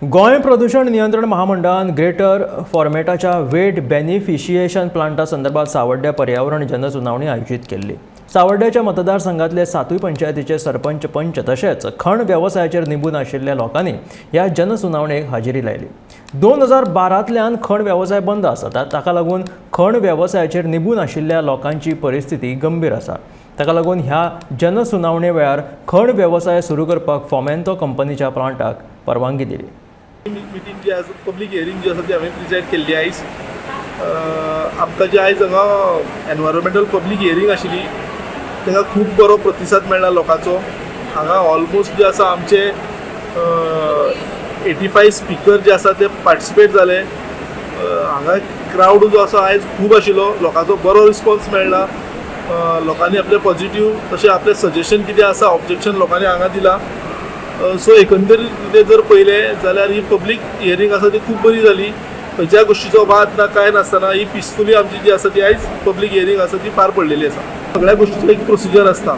गोंय प्रदूषण नियंत्रण महामंडळान greater फॉर्मेटाच्या weight बेनिफिशिएशन Plantae संदर्भात सावड्ड्या पर्यावरण जनसुनावणी आयोजीत केल्ली. सावड्ड्याच्या मतदारसंघातले सातूय पंचायतीचे सरपंच, पंच तशेंच खण वेवसायाचेर निंबून आशिल्ल्या लोकांनी ह्या जनसुनावणेक हाजेरी लायली. 2012तल्यान खण वेवसाय बंद आसा. ताका लागून खण वेवसायाचेर निंबून आशिल्ल्या लोकांची परिस्थिती गंभीर आसा. ताका लागून ह्या जनसुनावणे वेळार खण वेवसाय सुरू करपाक फोमेंतो कंपनीच्या प्लांटाक परवानगी दिली. मिटींग जी आसा, पब्लीक हियरींग जी आसा, ती हांवें प्रिजायड केल्ली आयज. आमकां जे आयज हांगा एनवायरोमेंटल पब्लीक हियरींग आशिल्ली, ताका खूब बरो प्रतिसाद मेळ्ळा लोकांचो. हांगा ऑलमोस्ट जे आसा आमचे 85 स्पिकर जे आसा ते पार्टिसिपेट जाले. हांगा क्रावड जो आसा आयज खूब आशिल्लो. लोकांचो बरो रिस्पॉन्स मेळ्ळा. लोकांनी आपले पॉझिटीव तशें आपलें सजेशन कितें आसा, ऑब्जेक्शन लोकांनी हांगा दिलां. सो एकंदरीत कितें जर पळयलें जाल्यार ही पब्लीक हियरींग आसा ती खूब बरी जाली. खंयच्याय गोश्टीचो वाद ना, कांय नासतना ही पिसफुली आमची जी आसा ती आयज पब्लीक हियरींग आसा ती पार पडलेली आसा. सगळ्या गोश्टीचो एक प्रोसिजर आसता.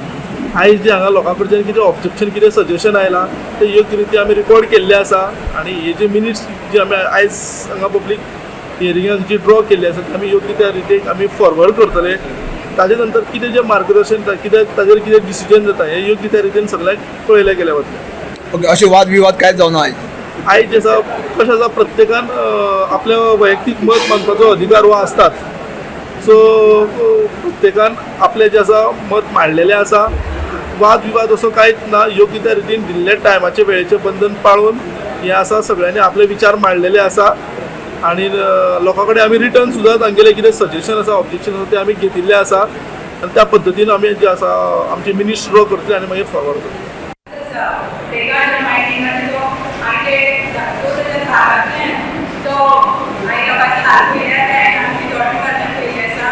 आयज जे हांगा लोकां कडच्यान कितें ऑब्जेक्शन, कितें सजेशन आयलां, तें योग्य रिती आमी रिकॉर्ड केल्लें आसा आनी हे जे मिनिट्स जे आमी आयज हांगा पब्लीक हियरिंगाक जी ड्रॉ केल्ली आसा, ती आमी योग्य त्या रितीक आमी फॉरवर्ड करतले. ताजे नंतर कितें जें मार्गदर्शन जाता, कितें ताजेर कितें डिसिजन जाता, हें योग्य त्या रितीन सगळ्यांक कळयलें गेलें वतलें. ओके, अशे वाद विवाद कांयच जावना आयज? आयज जे आसा, कशें आसा, प्रत्येकान आपलें वैयक्तीक मत मांडपाचो अधिकार हो आसताच. सो प्रत्येकान आपलें जें आसा मत मांडलेलें आसा. वाद विवाद असो कांयच ना. योग्य त्या रितीन दिल्ल्या टायमाचें, वेळेचें बंधन पाळून हें आसा, सगळ्यांनी आपले विचार मांडलेले आसा आनी लोकां कडेन आमी रिटर्न सुद्दां तांगेलें कितें सजेशन आसा, ऑब्जेक्शन आसा, तें आमी घेतिल्लें आसा आनी त्या पद्दतीन आमी जें आसा आमचे मिनिट्स ड्रॉ करतले आनी मागीर फॉरवर्ड करतले. मायनिंगाचे तो आमचे 2012तल्यान तो आनी लोकांचे हाल पयले, आमची जोड डिपार्टमेंट पयली आसा.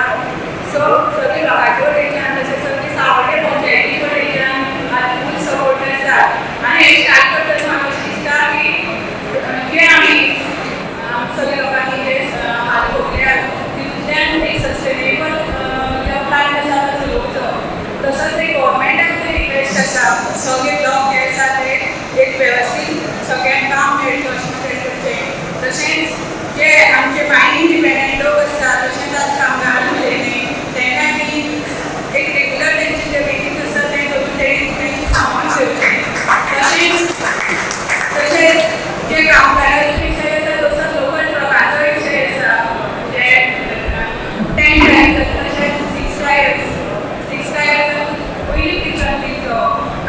सो सगळी लोकांचे वटेच्यान तशें सगळी सावड्डे पंचायती वटेच्यान फूल सपोर्ट आसा. आनी हें स्टार्ट करतना म्हाका अशें दिसता की जे आमी सगळे लोकांनी जे हाल भोगल्या, तितूंतल्यान एक सस्टेनेबल प्लांट आसा तो चलोवचो. तसोच एक गव्हर्मेंटाक रिक्वेस्ट आसा, सगळे लोक जे आसा ते एक वेवस्थीत सगळ्यांक काम मेळचें अशें तरेन करचें. तशेंच जे आमचे मायनींग डिपेंडंट लोक आसता, तशेंच आज कामगारां उलयले, तांकां बी एक रेगुलर तेंचे जे मिटींग आसा तें करून तेणी तेंचे सामान घेवचें. तशेंच तशेंच जे कामगारांचे विशय आसा, तसोच लोकल ट्रकाचो विशय आसा, जे 10 टायर्स, तशेंच 6 टायर्स, 6 टायर्स पयली प्रिफरन्स दिवचो.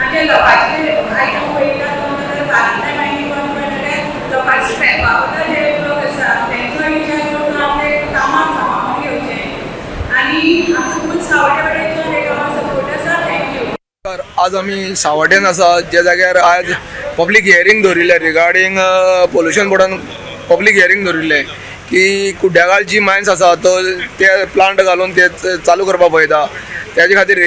आनी जे लोकांचे आयटम पळयता जाल्यार बाकीच्या मायनींग बंद पडटा, जाल्यार लोकांचे स्क्रॅपा वयलो जे लोक आसा तेंचो विचार करून आपले कामाक सांबाळून घेवचें. आनी आमकां खूब सावड्डे वटेच्यान हे कामाक सपोर्ट आसा. Thank you. आज आमी सावड्डेन आसा, ज्या जाग्यार आज पब्लीक हियरींग दवरिल्लें रिगार्डींग पोल्युशन बोर्डान. पब्लीक हियरींग दवरिल्लें की कुड्ड्यागाळ जी मायन्स आसा, तो ते प्लांट घालून ते चालू करपाक पळयता. तेजे खातीर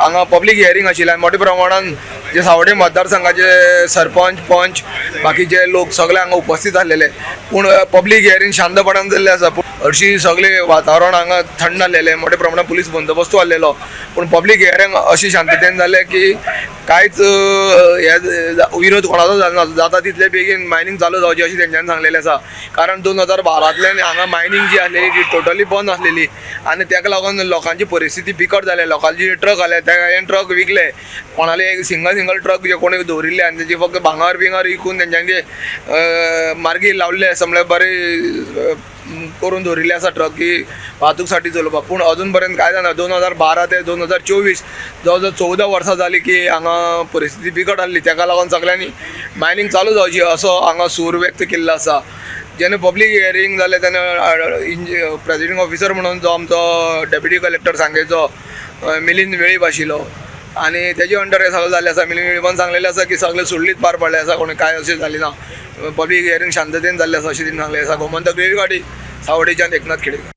हांगा पब्लीक हियरींग आशिल्लें आनी मोठ्या प्रमाणान जे सावड्डे मतदारसंघाचे सरपंच, पंच, बाकीचे लोक सगळे हांगा उपस्थित आसलेले. पूण पब्लीक हियरींग शांतपणान जाल्लें आसा. पूण हरशीं सगळें वातावरण हांगा थंड आसलेलें, मोठ्या प्रमाणात पुलीस बंदोबस्तूय आसलेलो. पूण पब्लीक हियरींग अशी शांततेन जालें की कांयच हे विरोध कोणाचो जालो ना. जाता तितले बेगीन मायनींग चालू जावची अशें तेंच्यांनी सांगलेलें आसा, कारण 2012तल्यान हांगा मायनींग जी आसलेली ती टोटली बंद आसलेली आनी तेका लागून लोकांची परिस्थिती बिकट जाल्या. लोकांची ट्रक आले, ते ट्रक विकले कोणाले, सिंगल सिंगल ट्रक जे कोणी दवरिल्ले आनी तेजी फक्त भांगर बिंगर विकून तेंच्यांनी ते मार्गी लावल्ले आसा, म्हणल्यार बरे करून दवरिल्ले आसा ट्रक की वाहतूक साठी चलोवपाक. पूण अजून पर्यंत कांय जायना. 2012 ते 2024, जवळ जवळ 14 वर्सां जालीं की हांगा परिस्थिती बिकट आहली. तेका लागून सगळ्यांनी मायनींग चालू जावची असो हांगा सूर व्यक्त केल्लो आसा. जेन्ना पब्लीक हियरींग जालें तेन्ना प्रेसिडींग ऑफिसर म्हणून जो आमचो डेप्युटी कलेक्टर सांगेचो मिलिंद वेळीप आशिल्लो आनी तेजे अंडर हें सगळें जाल्लें आसा. मिलिंद वेळीपान सांगलेलें आसा की सगळें सुरळीत पार पडलें आसा, कोणी कांय अशें जालें ना, पब्लीक हियरींग शांततेन जाल्लें आसा अशें तेणी सांगलें आसा. गोमंतक रेल्गाडी, सावड्डेच्यान एकनाथ खेडेकर.